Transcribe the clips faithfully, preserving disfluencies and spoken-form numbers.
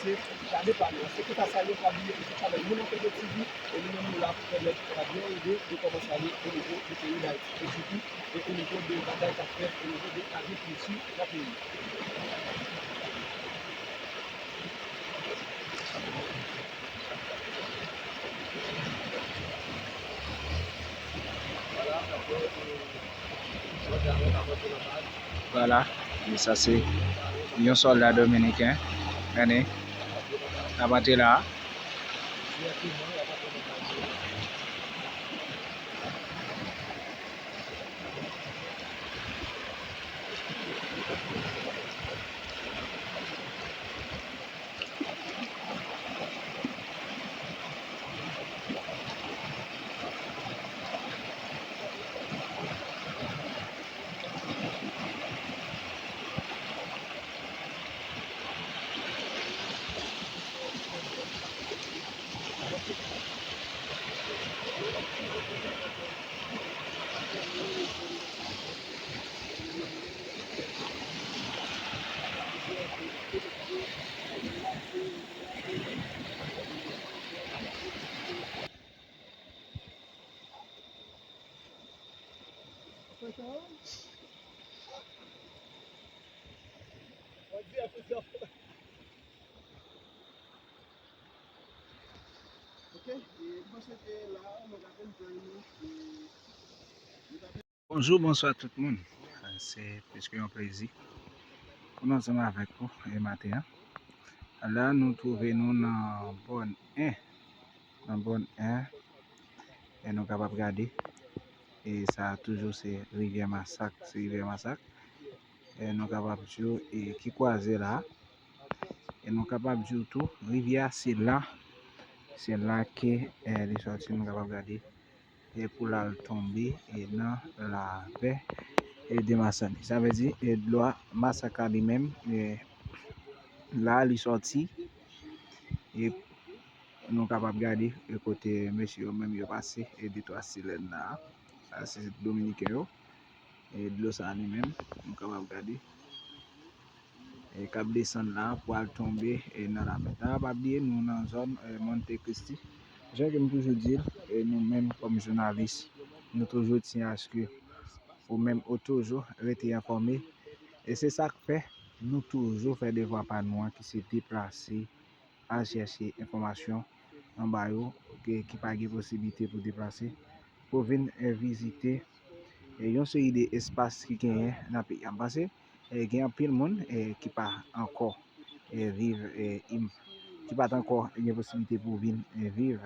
Se gade pa nou. Se pou sa, salye, pa bliye, se chanèl Moun an P D T V, e nou menm nou la pou pèmèt ou kapab byen rive de kòman sa ye o nivo de peyi Dayiti, e sitou, e o nivo de bagay k ap fèt o nivo de agrikilti nan peyi. Vwala, e sa se yon sòlda dominiken, gade, l ap antre la a. Bonjou, bonswa tout moun. Se plis ke yon plezi pou nou ansanm avèk ou e maten an. La, nou twouve nou nan bòn en, nan bòn en, e nou kapab gade, e sa toujou se rivyè Masak, se rivyè Masak. E nou kapab di w, e ki kwaze la, e nou kapab di w tou, rivyè a se la, se la ke, e, li sòti, nou kapab gade, e pou l al tonbe, e nan lavè, e de Masani. Sa vle di, e dlo a, Masak la li menm, e la li sòti, e nou kapab gade, e kote mesye yo menm yo pase, e de twa silèn la, sa se dominiken yo. E dlo sa li menm, nou kapab gade, e k ap desann la pou al tonbe, e nan lamè. Dayè, pa bliye, nou nan zòn, e, Monte Cristi. Jan ke m toujou di l, e nou menm kòm jounalis, nou toujou tyen aske ou menm ou toujou rete enfòme. E se sa k fè nou toujou fè devwa pa nou an, ki se deplase, al chèche enfòmasyon anba yo, ke, ki pa gen posiblite pou deplase, pou vin, e, vizite, e, yon seri de espas ki genyen nan peyi a. M panse, e, gen anpil moun, e, ki pa ankò, e, viv, e, im-, ki pa t ankò gen posiblite pou vin, e, viv,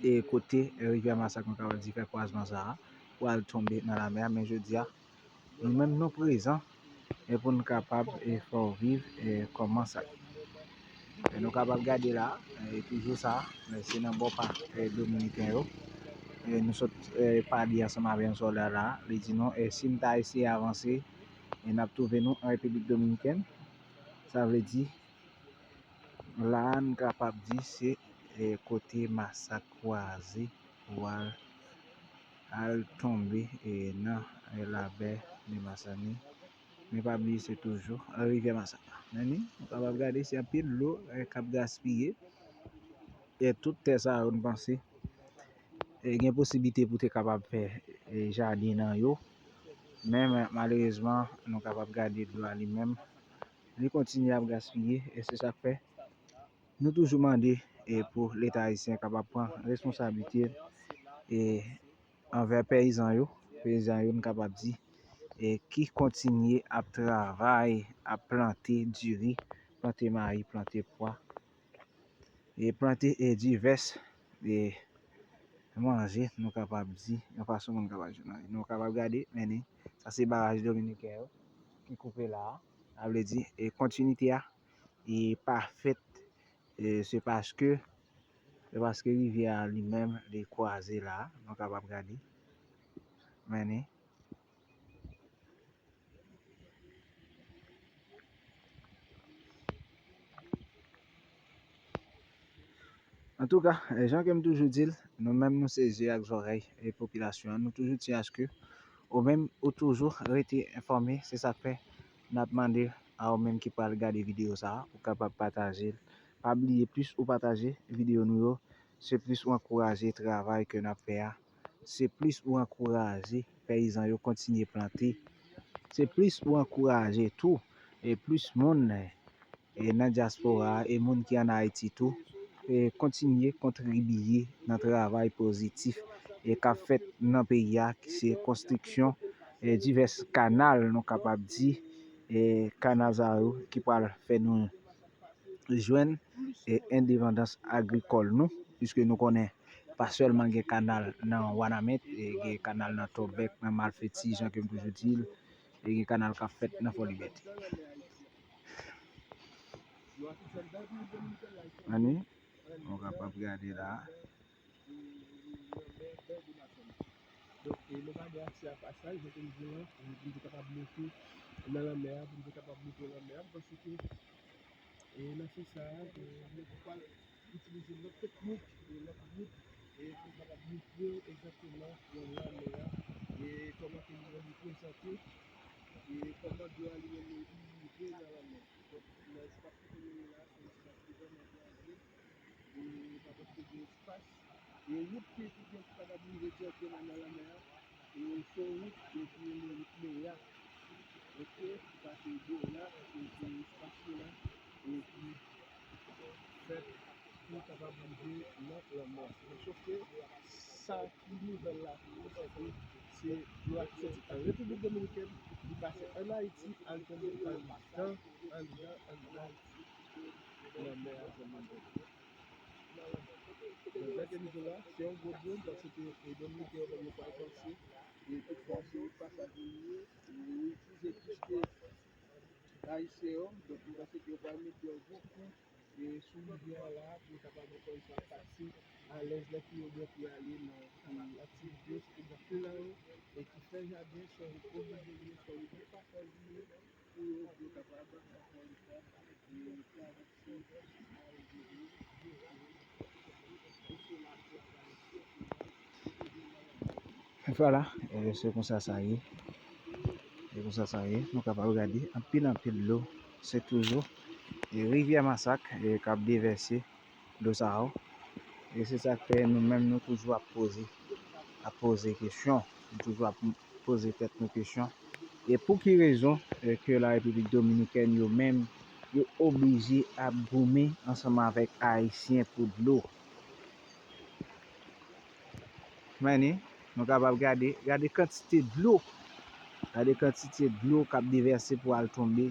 e, kote, e, rivyè Masak, nou kapab di, fè kwazman sa a, pou al tonbe nan lamè a. Men jodi a, nou menm nou prezan, e pou n kapab, e, fè w viv, e, kòman sa ye. E nou kapab gade la, e toujou sa, e se nan bò pa, e, dominiken yo. E nou sot, e, pale ansanm avè yon sòlda la, li di nou, e si n ta eseye avanse, e n ap twouve nou an Repiblik Dominikèn. Sa vle di, la a n kapab di se, e, kote Masak kwaze pou al, al tonbe, e, nan, e, lavè de Masani. Men pa bliye se toujou rivyè Masak. Men ni, nou kapab gade se anpil dlo, e, k ap gaspiye. E tout tè sa yo, n panse, e, gen posiblite pou te kapab fè, e, jaden nan yo. Men, men, malerezman, nou kapab gade dlo a li menm, li kontinye ap gaspiye, e se sa k fè nou toujou mande, e, pou Leta ayisyen kapab pran responsablite l, e, anvè peyizan yo, peyizan yo, n kapab di, e, ki kontinye ap travay, ap plante diri, plante mayi, plante pwa, e plante, e, divès, e, manje, nou kapab di, yon fason moun kapab di, nou kapab gade, men ni, sa se baraj dominiken yo ki koupe la a. Sa vle di, e, kontinite a, e, pa fèt, e, se paske, se paske rivyè a li menm, li kwaze la a, nou kapab gade. Men ni. Antouka, e, jan ke m toujou di l, nou menm nou se zye ak zòrèy, e, popilasyon an. Nou toujou tyen aske ou menm ou toujou rete enfòme. Se sa k fè n ap mande a ou menm ki pral gade videyo sa a, ou kapab pataje l. Pa bliye, plis ou pataje videyo nou yo, se plis ou ankouraje travay ke n ap fè a. Se plis ou ankouraje peyizan yo kontinye plante. Se plis ou ankouraje tou, e plis moun e nan dyaspora a, e moun ki ann Ayiti tou, e kontinye kontribiye nan travay pozitif e k ap fèt nan peyi a, ki se konstriksyon e divès kanal, nou kapab di, e kanal sa yo ki pral fè nou jwenn e endepandans agrikòl nou, piske nou konnen pa sèlman gen kanal nan Wanament, e gen kanal nan Tòbèk, nan Malfeti, jan ke m toujou di l, e gen kanal k ap fèt nan Fò Libète. Ani, nou kapab gade la. Donk, e, nou pa gen aksè a pasaj, jan ke m di w lan, pou nou te kapab monte nan lanmè a, pou nou te kapab monte lanmè a, m panse ke, e, nan sans sa a, e, nou pral itilize lòt teknik, e, lòt wout, e, pou n kapab montre w egzakteman yon lanmè a, e, kòman ke li menm li prezante, e, kòman dlo a li menm li rive nan lanmè. Donk, nan espas kote nou ye la, se yon espas ki vrèman frajil, e pa pòs ke gen espas. E wout ki, ki, ki kapab rive dirèkteman nan lanmè a, e se yon wout, e ki rele wout Meya. Oke, ki pase Gonayiv, e ki espas yo la, e ki fèt pou kapab rive nan lanmè a. Sòf ke sa ki nouvèl la pou nou, se ke se dlo a ki soti an Repiblik Dominikèn, li pase ann Ayiti, al tonbe anndan, anndan, anndan lanmè a, zanmi m. Donk, jan ke nou di w la, se yon gwo dlo, paske Dominiken yo menm yo pral panse, e tout fwa se pasaj yo li ye, e yo itilize plis ke Ayisyen yo, donk, m panse ke yo pral mete yon gwo kou, e sou rivyè a la, pou yo kapab ankò yon fwa pase alèz lè ke yo gen pou y ale nan, e, aktivite yo, se pou plan yo, e ki fè jaden, swa yo oblije li ye, swa yo gen pasaj li ye, pou yo, pou yo kapab ankò yon fwa, e, travanse. Vwala, e se konsa sa ye. Se konsa sa ye. Nou kapab gade anpil, anpil dlo. Se toujou, e, rivyè Masak, e, k ap devèse dlo sa yo. E se sa k fè nou menm nou toujou ap poze, ap poze kesyon. Nou toujou ap poze tèt nou kesyon. E pou ki rezon, e, ke la Repiblik Dominikèn yo menm, yo oblije ap goumen ansanm avèk Ayisyen pou dlo? Men, nou kapab gade, gade kantite dlo, gade kantite dlo k ap devèse pou al tonbe,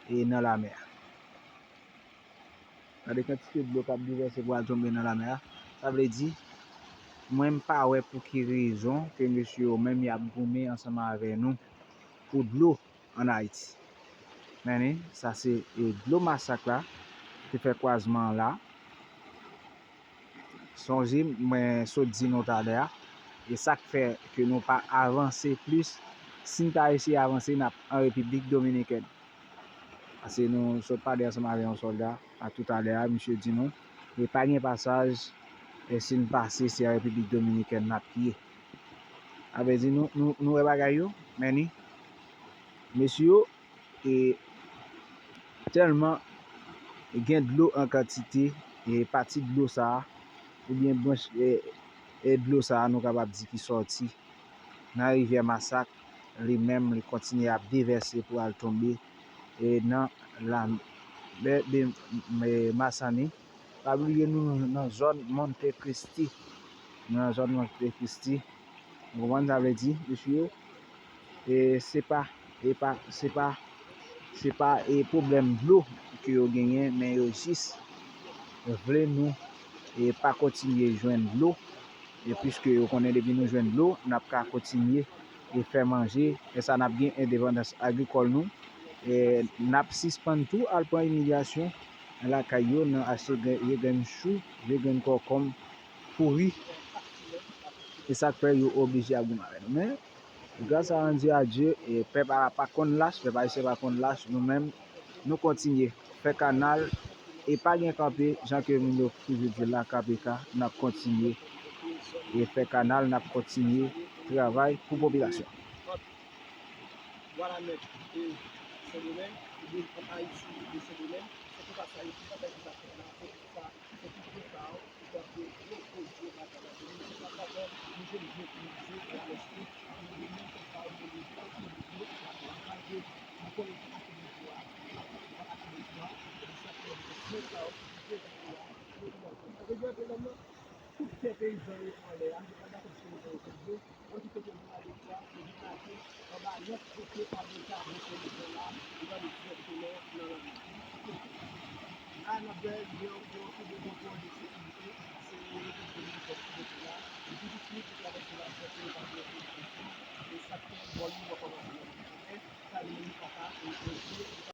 e, nan lamè a. Gade kantite dlo k ap devèse pou al tonbe nan lamè a. Sa vle di, mwen m pa wè pou ki rezon ke mesye yo menm y ap goumen ansanm avè nou pou dlo ann Ayiti. Men, sa se, e, dlo Masak la ki te fè kwazman an la. Sonje, mwen sot di nou talè a, e sa k fè ke nou pa avanse plis. Si n ta eseye avanse, n ap an Repiblik Dominikèn. Paske nou sot pale ansanm avè yon sòlda a toutalè a, misye di nou, e pa gen pasaj, e si n pase, se an Repiblik Dominikèn n ap ye. Sa vle di nou, nou, nou wè bagay yo, men ni, mesye yo, e tèlman gen dlo an kantite, e pati dlo sa a, oubyen branch, e, e dlo sa a, nou kapab di ki sòti nan rivyè Masak, li menm, li kontinye ap devèse pou al tonbe, e nan lamè de, e, Masani. Pa bliye nou nan zòn Monte Cristi. Nou nan zòn Monte Cristi. Ou konprann sa vle di, mesye yo? E se pa, e pa, se pa, se pa, e pwoblèm dlo ke yo genyen, men yo jis vle nou, e pa kontinye jwenn dlo. E piske yo konnen depi nou jwenn dlo, n ap ka kontinye e fè manje, e sa n ap gen endepandans agrikòl nou. E n ap sispann tou al pran imilyasyon lakay yo nan achte grenn, vye grenn chou, vye grenn kòkòm pouri. E sa k fè yo oblije ap goumen avè nou. Men, gras a Bondye, a Dye, e pèp a pa konn lach, pèp ayisyen pa konn lach, nou menm, nou kontinye fè kanal, e pa gen kanpe, jan ke moun yo toujou di l la, K P K, n ap kontinye e fè kanal, n ap kontinye travay pou popilasyon. Vwala nèt, e Sendomeng, ou byen an Ayiti, ou byen Sendomeng, se konsa sa ye, se konsa sa fèt la, se konsa, se tout sa yo, se tankou gwo gwo gwo batay la, se nou se sa sa fè, nou jwenn gwo gwo gwo gwo lespri, nou jwenn menm konsa yo, nou jwenn gwo gwo gwo, nou konnen ki ase de vwa, ki ase de vwa, nou sa fè gwo sa yo, ki fè gwo la, nou jwenn konsa. Sa vle di, apre lòm nan, tout tè peyizan yo anlè a, nou pa dakò si yo anlè yo, ann kite ke nou ale kwa, nou vin mache anba lòt kote pa gen kado seleksyon la, nou prale dirèkteman nan lanmè. La, n ap wè, gen yon